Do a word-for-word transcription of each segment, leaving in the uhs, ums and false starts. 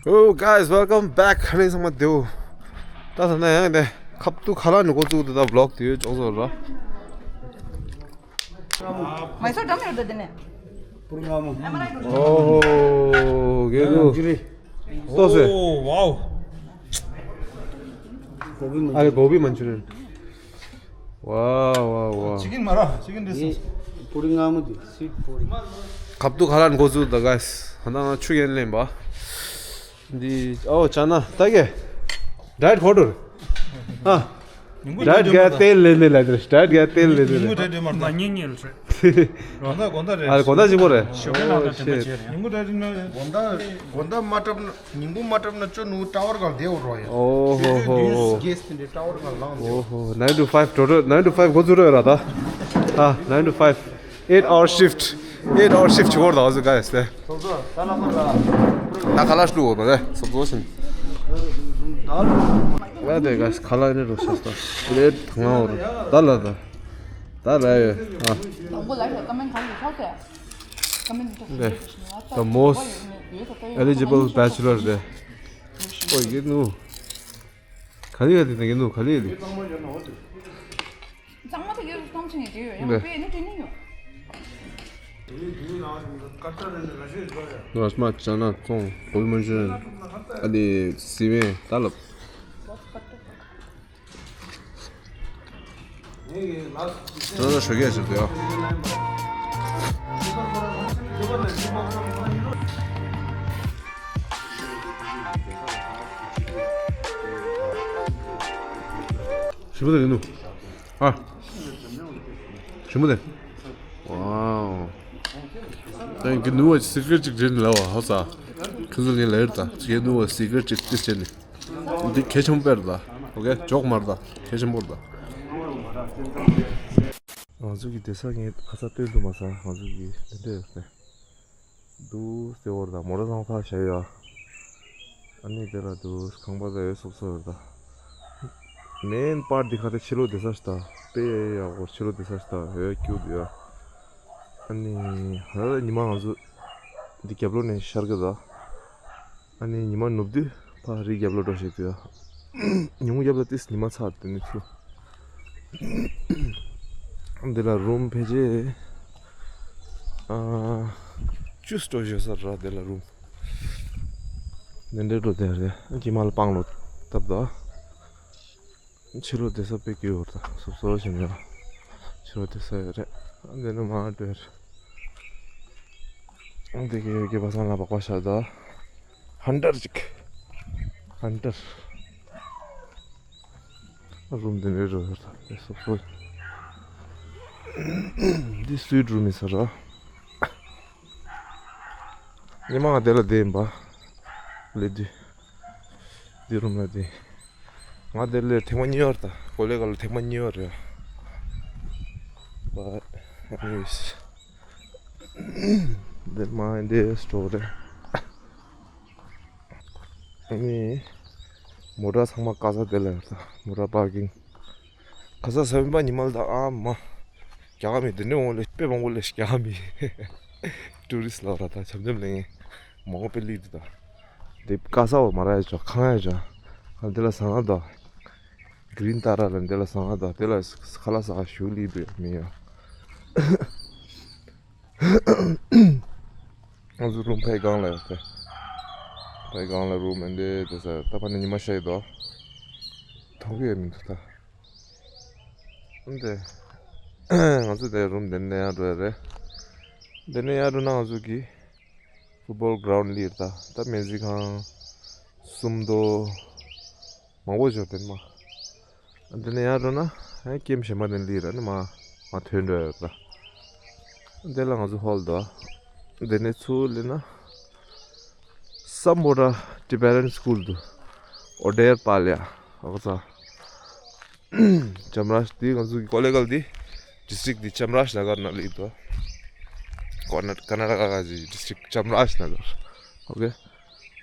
Oh guys, welcome back. ཁ་ནས་ཚང་མ་བདེ་པོ། ད་ད་ན་ཡང་དེ་ཁབ་ཏུ་ཁ་ལག་ནི་འགོ་བཙུགས་ཏེ་ད་vlog དེ་ཡོད་ཅོག་ཚོ་ར། Mysore dum ཡོད་དེ་ནས། ཨོ་གེ་གུ། ཏོ་སེ། ཨོ་ཝའོ། ཨ་རེ་གོ་བི་མན་ཆུ་རི་ཡན། ཝའོ་ཝའོ་ཝའོ། Chicken མ་ར། Chicken རེད་སོང་། Puri ngam de, sweet puri. ཁབ་ཏུ་ཁ་ལག་འགོ་བཙུགས་ད་guys། ཧ་ན་ང་ཆུ་ཡན་ལེན་པ། འདི་ཨོ་ཅ་ན་ད་གེ། diet གོ་ཏུ། ཨ། diet ག་ཏེལ་ལེན་ནི་ལ་དེ། diet ག་ཏེལ་ལེན་ནི་ལ། མ་ཉེ་ཉེ་ལ་ཚེ། གོ་ད་གོ་ད་རེད། ཨ་གོ་ད་ཅི་མོ་རེད། ཞོགས་ཀས་ནང་དུ་དྲན་པ་བྱས་རེད། ཉིན་གུང་འདྲ་ནི་གོ་ད་གོ་ད་མ་གྲབ་ན། ཉིན་གུང་མ་གྲབ་ན་ཅོ་ནུ་ཊ་ཝར་གང་བསྡད་འོ་རོ་ཡ། ཨོ་ཧོ་ཧོ་ཧོ། གེས་དེ་འདྲ་ཊ་ཝར་གང་ལངས་འདུག་ཨོ་ཧོ། nine to five འགྲོ་འགྲོ། nine to five འགོ་འཛུགས་རོགས་ར་ད། ཨ། nine to five eight hour shift. eight hour shift བྱེད་འོ་ར་ད་ཨོ་ཟི་ག་ཡ་སྟེ། ད་ཁ་ལག་བླུགས་འོ་ར་རེ་སོ་སོ་བཞིན། ད་དེ་ག་ཁ་ལག་ནི་རོ་ཤ་སྟ་པི་ལེ་ཊི་ང་འོ་ར་ད་ལ་ད། ད་ར་ཡོད་ཨ། དང་པོ་ལ་ཤ་ཀ་མེན་གང་གི་ཤོག་ཟེར། The most eligible bachelor རེད། ཨོ་ཡེ་ནུ། ག་ལེ་ཡ་དེ་ན་ཡེ་ནུ་ག་ལེ་ཡ་དེ། གཙང་མ་དེ་ཡོད་གཏོང་ཆེན་ཡོད་ཡོད་ཡང་དཔེ་ནི་དྲན་ནི་ཡོད། ར་སྨ་ཅ་ན་ཙོང་བོལ་མོན་ཅན། ཨ་དེ་སི་མེ་ད་ལབ། ཁྱོད་ཚོ་ཞོགས་ཀས་ཞིག་ཏུ་ཡོད། ཞིམ་པོ་དེ་ཡིན་ནོ། ཨ། ཞིམ་པོ་དེ། ཝའོ། ད་ཡིན་གི་ནུ་བ་སི་ཀྲེ་ཊི་ཅིག་འདྲེན་ལ་བ་ཧ་ས། ཁྱོད་ཚོ་ལས་ལ་ཡོད་ད་ཅིག་ནུ་བ་སི་ཀྲེ་ཊི་ཅིག་ཏིས་བྱས་ནས། འདི་གལ་ཆེན་པོ་དཔེར་ད། ཨོ་ཀེ་ཇོག་མར་ད་གལ་ཆེན་པོ་ད། ང་ཚོ་གི་བསྡད་ས་ངས་ཁ་ཚ་སྟོན་དུ་མ་ས་ང་ཚོ་གི་འདི་འདྲ་ཡོད་རེད། འདུག་སེ་བོར་ད་མོ་ར་ཚང་ཁ་བྱ་ཡོད། ཨ་ནི་དེ་ལ་འདུག་ཁང་པ་ད་ཡོད་སོབ་སོབ་ཡོད་ད། མེན་པར་འདི་ཁ་ཏེ་ཕྱི་ལོགས་བསྡད་ས་ཞིག་ད་དཔེ་ཡག་པོ་ཕྱི་ལོགས་བསྡད་ས་ཞིག་ད་ཡོད་ཀྱུ་འདུག་ཡ། ཨ་ནི་ཧ་ལ་ཉི་མ་ང་ཚོ་འདི་རྒྱབ་ལོགས་ནས་ཤར་གི་ད། ཨ་ནི་ཉི་མ་ནུབ་དུས་ཕ་རི་རྒྱབ་ལ་འགྲོ་བྱེད་དུས་ཨ། ཉུང་རྒྱབ་ལ་ཏིས་ཉི་མ་ཚ་དེ་ནི་ཚུ། འདི་ལ་རུམ་ཕལ་ཆེར་ཨ་བཅུ་སྤྲོ་བཞག་ས་ར་དེ་ལ་རུམ། འདི་འདྲའི་འགྲོ་དེ་རེད། དཀྱིལ་མ་ལ་སྤང་ལོ་བཏབ་ད། ཕྱི་ལོགས་བསྡད་ས་དཔེ་སྐྱིད་པོ་རེད་ད། སོབ་སོབ་བཞིན་ཡོད། ཕྱི་ལོགས་བསྡད་ས་ཡོད་རེད། འདི་ནི་མ་འགྲོ་ཡ་རེད། འདི་གའི་ཡོད་ཀྱི་པ་སངས་ལ་སྦག་པ་བཞག་ད། ཧན་ཏར་ཅིག་ཧན་ཏར། རུམ་འདི་འདྲའི་རུ་ཡོད་ད། དཔེ་སོབ་སོབ། འདི་སུའིཊ་རུམ་ཡིན་ས་ར། ཉི་མ་ང་དེ་ལ་བསྡད་ཡིན་པ། སླེབས་དུས། འདི་རུམ་ལ་བསྡད། ང་དེ་ལ་ཐེངས་མ་གཉིས་ཡོད་རེད་ད། གོ་ལེ་ག་ལ་ཐེངས་མ་གཉིས་ཡོད་རེད། But anyways འདི་མ་འདི་སྤྲོ་རེད། ཨ་ནི་མོ་ཊ་ཚང་མ་ཀ་ས་དེ་ལ་ཡོད་རེད་ད། མོ་ཊ་པར་ཀིང་། ཁ་ས་ས་བོན་པ་ཉི་མ་ལ་ད་ཨ་མ། རྒྱ་གར་མི་དེ་འདྲ་འོང་ལེ་དཔེ་མང་པོ་ལེ་རྒྱ་གར་མི། ཊུ་རི་སི་ལ་ར་ད་འཆམ་འཆམ་ལེ་ངེ་མང་པོ་དཔེ་ལི་དུ་ད། དེ་ཀ་ས་བ་མ་ར་ཡ་ཅོ་ཁང་ཡ་ཅོ། ཁང་དེ་ལ་ཟ་ང་ད། གི་རིན་ཏཱ་ར་ལ་དེ་ལ་ཟ་ང་ད་དེ་ལ་ཁ་ལ་ཟ་ཞུ་ལི་དུ་མི་ཡ། ང་ཚོ་རུམ་ཕའི་སྒང་ལ་ཡོད་དེ། ཕའི་སྒང་ལ་རུམ་ཨེ་འདྲ་དེ་ས་ད་ཕ་ནི་ཉི་མ་ཤར་ཡི་དོ། མཐོང་གི་ཡོད་མི་འདུག་ད། འདི། ང་ཚོ་དེ་རུམ་དེ་ནས་ཡར་འགྲོ་ཡ་རེད། དེ་ནས་ཡར་འགྲོ་ན་ང་ཚོ་གི་ཕུཊ་བོལ་གྷ་རའུན་ཌི་ལི་རེད་ད། ད་མེ་ཟི་ཁང་། སུམ་མདོ། མང་པོ་ཞིག་དེ་མ། འདི་ནས་ཡར་འགྲོ་ན་ཨ་ཀེམ་གཞན་པ་ནས་སླེབས་ར་ནི་མ་མ་ཐོན་འགྲོ་ཡོད་ལ། འདི་ལ་ང་ཚོ་ཧོལ་དོ། འདི་ནས་ཚུར་སླེབས་ན་སམ་བྷོ་ཊ་ཊི་བེ་ཊན་སི་ཀུལ་དུ། ཨོ་ཌེར་པཱ་ལི་ཡ། ཨོ་ཙ། ཅམ་རཱཇ་འདི་ང་ཚོ་གི་ཀོ་ལེ་གལ་འདི་ཌི་སི་ཊིག་འདི་ཅམ་རཱཇ་ན་གར་ན་སླེབས་དོ། ཀོ་ན་ཀར་ན་ཊ་ཀ་གི་ཌི་སི་ཊིག་ཅམ་རཱཇ་ན་གར། ཨོ་ཀེ།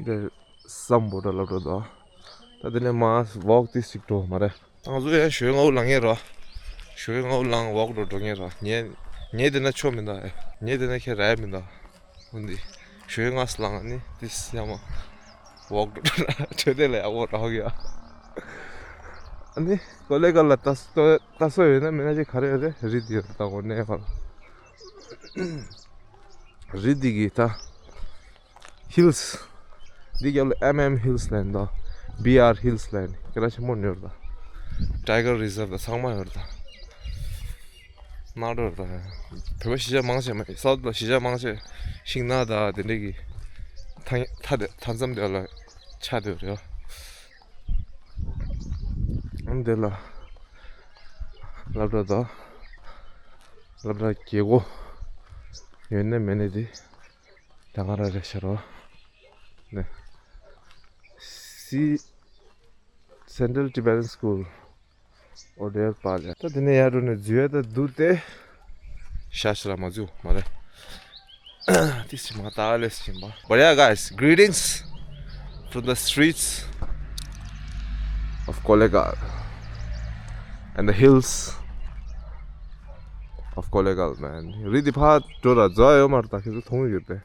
འདི་སམ་བྷོ་ཊ་ལབ་འགྲོ་དོ། ད་དེ་ནས་མར་ཝོག་ཏིས་ཅིག་འགྲོ་མ་རེད། ང་ཚོ་ཡང་ཞོགས་ལྔ་པོ་ལངས་ངེས་ར། ཞོགས་ལྔ་པོ་ལངས་ཝོག་འགྲོ་འགྲོ་ངེས་ར། ཉལ་ཉལ་བསྡད་ན་ཆོ་མི་འདུག་ཉལ་བསྡད་ན་ཁྱེད་ར་ཡ་མི་འདུག་འོན་ཏེ་ཞོགས་ལྔ་པོ་ལངས་ནི་ཏིས་ཡ་མ། ཝོག་འགྲོ་ན་ཆོས་སྡེ་ལ་ཡག་པོ་རག་ཡོད། ཨ་ནི་ཀོ་ལེ་གལ་ལ་ལྟ་ལྟ་སོ་ཡོད་ན་མེད་ན་ཅིག་ག་རེ་ཡོད་རེད། རི་འདི་ཡོད་ད་གོ་གནས་ཁར། རི་འདི་གི་ད་ཧིལ་སི། འདི་རྒྱབ་ལ་ཨེམ་ཨེམ་ཧིལ་སི་ལབ་ཡིན་ད། བི་ཨར་ཧིལ་སི་ལབ་ཡིན། སྐད་གྲགས་ཆེན་པོ་ནོར་ད། ཊའི་གར་རི་ཛརབ་ད་ཚང་མ་ཡོད་ད། ནགས་ཁྲོད་ད། བོད་པ་གཞིས་ཆགས་མང་ཆེ་མ་སའུ་ཐི་ལ་གཞིས་ཆགས་མང་ཆེ་ཤིང་ནགས་ད་དེ་འདྲས་ཀྱི་མཐའ་མཐའ་དེ་མཐའ་མཚམས་དེ་ལ་ཆགས་བསྡད་ཡོད་རེད། ཨ་འདི་ལ་སློབ་གྲྭ་དང་། སློབ་གྲྭ་རྒྱལ་སྒོ་ཡོད་ན་མེད་ན་དེ་ད་ག་རང་རེད་ཤག་རོ། ནས། སི། Central Tibetan School Oder Pale. ད་དེ་ནས་ཡར་འགྲོ་ནས་འཛུལ་ཡ་ད་འདུག་སྟེ། ཤ་ཤ་ལ་མ་འཛུལ་མ་རེད། ཏིས་ཅི་མ་ཏཱ་ལེ་སི་ཅིམ་པ། But yeah, guys, greetings from the streets of Kollegal and the hills of Kollegal, man. རི་འདི་ཕར་འགྲོ་ར་འཛུལ་ཡོད་མ་རེད། ད་ཁྱེད་ཚོ་མཐོང་གི་ཡོད་པས།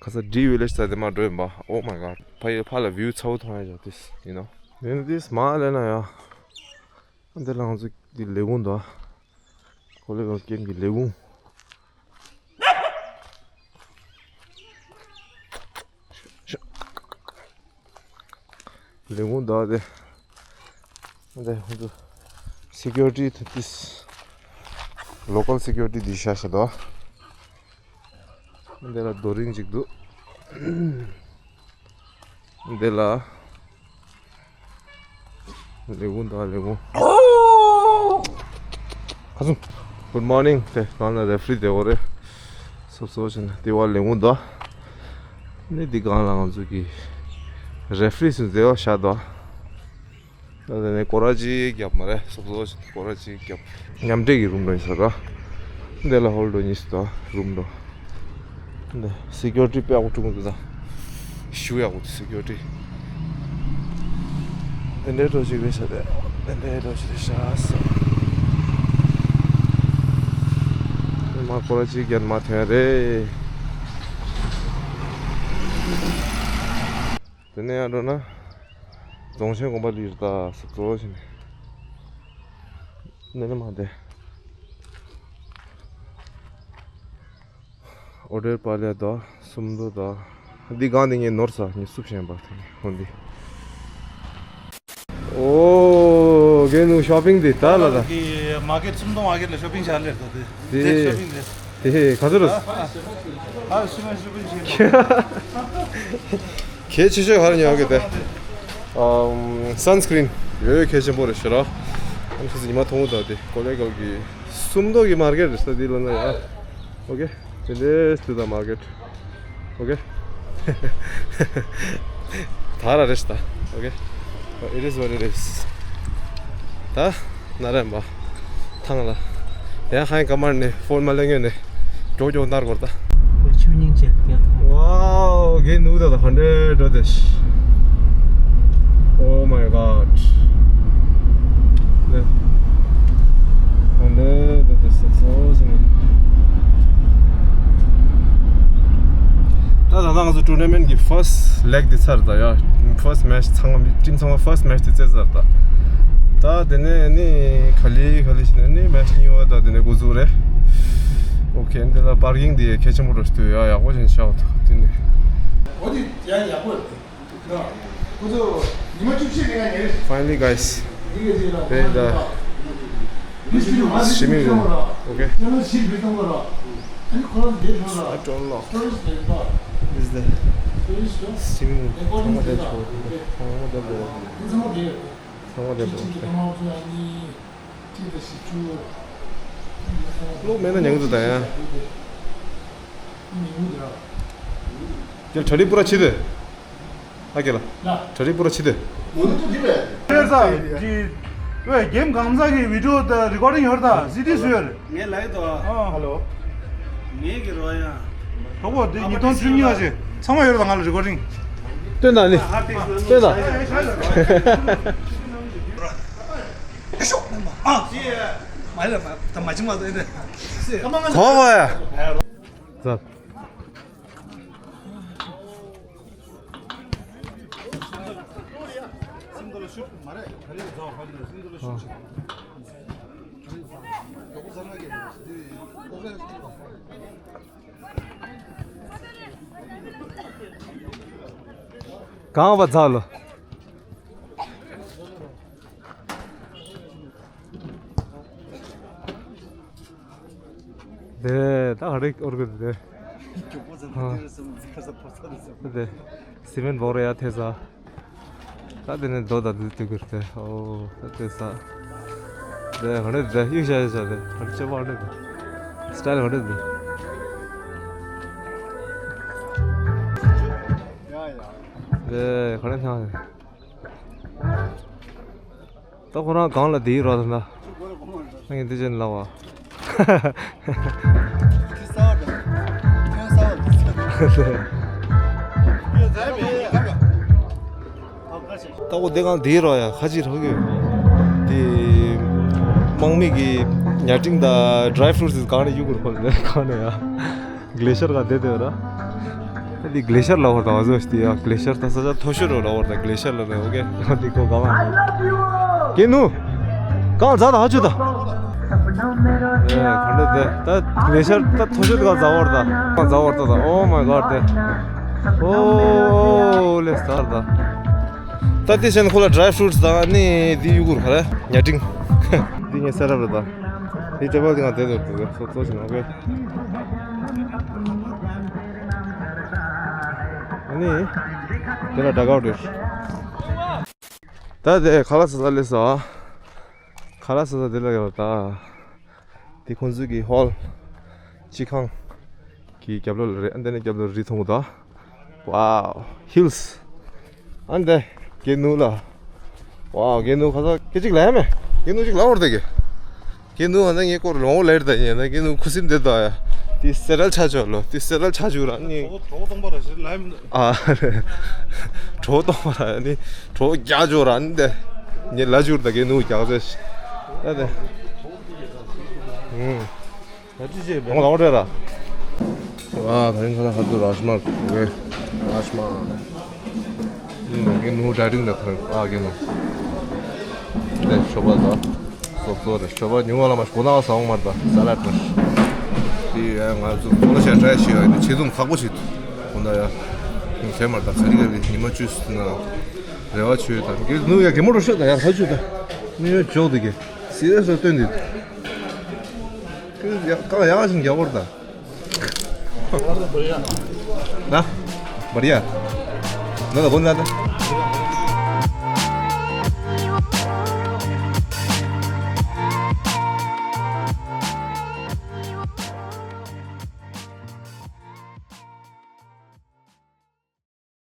ཁ་ས་ཌི་ཝི་ལེཇ་ད་དེ་མ་འགྲོ་ཡིན་པ། Oh my god. ཕ་ཡི་ཕ་ལ་བིའུ་ཚ་བོ་མཐོང་ཡ་ཇག་ཏིས་ཡིན་ནོ། ཡིན་ན་ཏིས་མ་ལེ་ན་ཡ། འདི་ལ་ང་ཚོ་འདི་ལས་ཁུངས་འདུག་ཀོ་ལེ་གལ་ཀེམ་གི་ལས་ཁུངས། ལས་ཁུངས་འདུག་དེ། འདི་ཧུ་ཏུ་སི་ཀུ་རི་ཊི་དེ་ཏིས། ལོ་ཀལ་སི་ཀུ་རི་ཊི་འདི་ཤ་ཤ་འདུག་འདི་ལ་རྡོ་རིང་ཅིག་འདུག་འདི་ལ་ལས་ཁུངས་དང་ལས་ཁུངས། ཁ་སུམ། Good morning. དེ་གང་ལ་རེ་ཕི་རི་དེ་འོ་རེ། སོབ་སོབ་བྱས་ན་དེ་བ་ལས་ཁུངས་དང་། ནི་འདི་གང་ལ་ང་ཚོ་གི་རེ་ཕི་རི་སུ་དེ་བ་ཤ་དང་། ད་དེ་ནས་སྐོར་ར་གཅིག་བརྒྱབ་མ་རེད། སོབ་སོབ་བྱས་ན་སྐོར་ར་གཅིག་བརྒྱབ། མཉམ་འབྲེལ་གྱི་རུམ་ར་ཡིན་ས་ར། འདི་ལ་ཧོལ་འགྲོ་གཉིས་སུ་དང་རུམ་འགྲོ། འདི་སི་ཀུ་རི་ཊི་དཔེ་ཡག་པོ་བསྐྲུན་འདུག་ད། ཞུ་ཡག་པོ་འདུག་སི་ཀུ་རི་ཊི། དེ་འདྲའི་འགྲོ་ཅིག་རེད་ཤག་དེ། དེ་འདྲའི་འགྲོ་ཅིག་རེད་ཤག་ཟེར། མ་སྐོར་ར་གཅིག་བརྒྱབ་མ་ཐོན་རེད། དེ་ནས་ཡར་འགྲོ་ན། རྫོང་ཆེན་དགོན་པ་ལི་རི་ད་སོབ་སོབ་བྱས་ནས། ནེ་ནེ་མ་དེ། ཨོ་ཌར་པ་ལེ་དང་སུམ་མདོ་དང་། འདི་གང་འདི་ངས་ནོར་ས་ངས་སུབ་བཞིན་པ་དེ་ནས་ཧོན་འདི། ཨོ་རྒན་ནུ་ཤོ་པིང་འདི་ད་ལ་ད། གི་མ་ཀེ་སུམ་མདོ་མ་ཀེ་ལ་ཤོ་པིང་བྱ་ལེར་ད་དེ། དེ་དེ་ཤོ་པིང་རེད། དེ་ཧེ་ག་ཚོད་རེད། ཨ་ཨ་ཤོ་པིང་ཤོ་པིང་བྱེད། གལ་ཆེ་ཤོས་ག་རེ་ཉོ་གི་དེ། ཨམ་སན་སི་ཀི་རིན་ཡོད་ཡོད་གལ་ཆེན་པོ་རེད་ཤི་ར། ཨམ་ཁྱེད་ཚོ་ཉི་མ་མཐོང་གི་འདུག་དེ་ཀོ་ལེ་གལ་གི་སུམ་མདོ་གི་མར་ཀེ་ཊི་རེད་ས་དེ་ལ་ན་ཡ། ཨོ་ཀེ། དེ་འདྲས་དུ་ད་མར་ཀེ་ཊི། ཨོ་ཀེ། ད་ར་རེད་ད། ཨོ་ཀེ། It is what it is. ད། ན་རེམ་པ། ཐང་ལ། ཡང་ཧའི་ཀ་མར་ནས་ཕོན་མ་ལེན་ངེས་ནས། མགྱོགས་མགྱོགས་ནར་གོར་ད། ཆུ་སྙིང་རྗེ་རྒྱལ་ཐང་། ཝའོ་གེ་ནུ་ད་ད་ཧན་ཌེ་འགྲོ་དེ། Oh my god. ཧན་ཌེ་འགྲོ་དེ་སོ་སོ་སོ་ནི། ད་ད་ང་ཚོ་ཊུར་ན་མེན་ཊི་གི་ཕར་སི་ཊི་ལེག་དེ་ཚར་ད་ཡ། ཕར་སི་ཊི་མེ་ཆི་ཚང་མ་ཊིམ་ཚང་མ་ཕར་སི་ཊི་མེ་ཆི་དེ་རྩེད་ཚར་ད། ད་དེ་ནས་ནི་ག་ལེ་ག་ལེ་ཞིག་ནས་ནི་མེ་ཆི་གཉིས་པ་ད་དེ་ནས་འགོ་འཛུགས་རེད། ཨོ་ཀེ། འདི་ལ་པར་ཀིང་དེ་གལ་ཆེན་པོ་རེད་ཤི་འདུག་ཡ། ཡག་པོ་ཞིག་བཞག་འདུག་དེ་ནས། འོ་དེ་ཡ་ཡག་པོ་རེད། ཁོ་ཚོ་ཉི་མ་བཅུ་བཞི་རེ་ང་ཉལ། Finally, guys, we're in the streaming room. Okay. It's not unlocked. This is the streaming room. ཚང་མ་བསྡད་འདུག་ཚང་མ་བསྡད་འདུག་ཚང་མ་བསྡད་འདུག་གློག་མེད་ན་ཉན་གི་འདུག་ད་ཡ། དེ་གྲ་སྒྲིག་པུ་ར་བྱེད་དེ། ཨ་ཀེ་ལ། གྲ་སྒྲིག་པུ་ར་བྱེད་དེ། ཡོད་ས་ཀྱི། ཝེ་གེམ་གང་ཟག་གི་བི་ཌི་ཡོ་དང་རི་ཀོར་ཌིང་ཡོད་ད་སི་ཌི་སུ་ཡོད་རེད། ངས་ལབ་ཀྱི་འདུག་ཨ། ཨ་ཧ་ལོ། ངས་ཀྱི་རོ་ཡ། གྲོགས་པོ་དེ་ཉིས་སྟོང་བཅུ་གཉིས་པ་ཞིག་ཚང་མ་ཡོད་རེད་ད་ང་ལ་རི་ཀོར་ཌིང་། སྟོན་དང་ནི། སྟོན་དང་། ཨ། མ་ཡ་ད་མ་ཅིག་མ་ད་ཨེ་ད། གོ་བ་ཡ། ཟ། གང་བ་ཛ་ལོ། དེ་ད་ག་རེ་ཨོར་གི་དེ། དེ་སི་མེན་འབོག་རེ་ཡ་ཐེ་ས། ད་དེ་ནས་རྡོ་དང་དེ་དེ་གུར་དེ། ཨོ་ད་དེ་ས། དེ་ག་རེ་དེ་གཡུག་བྱ་བྱ་དེ་ག་རེ་སྤྱོད་པ་ག་རེ་དེ། སི་ཊའིལ་ག་རེ་དེ། དེ་ག་རེ་ཐང་དེ། ད་ཁོ་རང་སྒང་ལ་དེའི་རོ་དང་ད། ངས་འདི་བྱས་ནས་ལབ་པ། ད་ཁོ་དེ་སྒང་དེའི་རོ་ཡ་ཁ་ཅིག་རོ་གི། དེ་དམག་མི་གི་ཉ་ཕྲེང་དང་ཌི་རའི་ཕུ་རུ་ཊི་སི་སྒང་ནས་གཡུག་དགོས་རེད་ཁོ་ལ་སྒང་ནས་ཡ། གི་ལེ་ཤར་ག་བསྡད་དེ་ར། ད་འདི་གི་ལེ་ཤར་ལབ་པ་དང་བཟོ་ཞིག་དེ་ཡ་གི་ལེ་ཤར་ད་ས་ཆ་མཐོ་ཤོས་རོ་ལབ་པ་དང་གི་ལེ་ཤར་ལབ་ནས་ཨོ་ཀེ། འདི་ཁོ་ག་བ། གེ་ནུ། གང་ཛ་ད་ཧ་ཆུ་ད། ཨེ་ག་འདྲ་དེ་ད་གི་ལེ་ཤར་ད་མཐོ་ཤོས་དེ་ག་ཛ་བར་ད། ག་ཛ་བར་ད་ད། Oh my God དེ། ཨོ་ལེ་སྟར་ད། ད་དེ་བྱས་ནས་ཁོ་ལ་ཌི་རའི་ཕུ་རུ་ཊི་སི་དང་ནི་འདི་གཡུག་གུར་ག་རེ་ཉ་ཕྲེང་། འདི་ངའི་སེ་ཊབ་རེད་ད། འདི་ཊེ་བལ་འདི་ང་བསྡད་འདུག་འདུག་སོ་སོ་བྱས་ནས་ཨོ་ཀེ། ཨ་ནི། དེ་ལ་ཌག་ཨའུ་ཊི་རེད། ད་དེ་ཁ་ལག་ཟ་ས་སླེབས་སོང་། ཁ་ལག་ཟ་ས་དེ་ལ་ཡོད་ད། དེ་ཁོང་ཚོའི་གི་ཧོལ། སྤྱི་ཁང་གི་རྒྱབ་ལོགས་ལ་རེད། ཨ་འདི་ནས་རྒྱབ་ལོགས་རི་མཐོང་གི་འདུག་ཝའོ། ཧིལ་སི། ཨ་འདི། གེ་ནུ་ལ། ཝའོ་གེ་ནུ་ཁ་ས་སྐད་ཅིག་ལ་ཡ་མེ། གེ་ནུ་ཅིག་ལ་འོར་དེ་གེ། གེ་ནུ་ཨ་ནི་ངའི་སྐོར་ལོང་ལེར་ད་ཡིན་ན་གེ་ནུ་ཁུ་སིམ་དེ་ད་ཡ། དེ་སེ་རལ་ཆ་ཆོ་ལོ། དེ་སེ་རལ་ཆ་ཆུ་ར་ནི། གྲོགས་གཏོང་པ་ར་ཞིག་ལ་ཡ་མེ། ཨ་རེ། གྲོགས་གཏོང་པ་ར་ནི། གྲོགས་རྒྱག་ཆོ་ར་ནི་དེ། ངས་ལ་ཆུར་ད་གེ་ནུ་རྒྱག་ཚེ། ཨ་དེ། ཧུམ། ད་ཅི་བྱེད་པས། ང་ལ་འོ་རེད་ར། ཨ་ད་རིང་ཁ་ལག་ཧ་ཏུ་ར་ཤ་མ་རེད། ར་ཤ་མ། ཨུམ་གེ་ནུ་ཌའི་ཊིང་ལ་ཁར་ཨ་གེ་ནུ། དེ་ཤོ་བ་ད། སོབ་སོབ་རེད་ཤོ་བ་ཉུང་བ་ལ་མ་ཤོ་ན་བ་ས་འོང་མ་རེད་ད་ས་ལད་མ་ཤི། དེ་ཡ་ང་ཚོ་ཚོ་ལ་ཤ་ཊ་རའི་ཤི་ཡ་ཡིན་ཆེ་ཙུམ་ཁག་པོ་ཞིག་ཁོ་ན་ཡ། ཁྱེད་མ་རེད་ད་ཚ་རིག་ག་ལི་ཉི་མ་བཅུ་ན་རེ་བ་ཆོས་དང་གེ་ནུ་ཡ་གེ་མོ་རོ་ཤོད་ད་ཡ་ལྷ་ཆོས་ད། མི་ཡོད་ཇོག་དེ་གེ་སི་རི་ཡས་ལ་སྟོན་དེ། ཀུན་ཡ་ཀ་ཡ་ཞིང་རྒྱག་བར་ད། ན། བར་ཡ། ན་ད་གོ་ན་ད།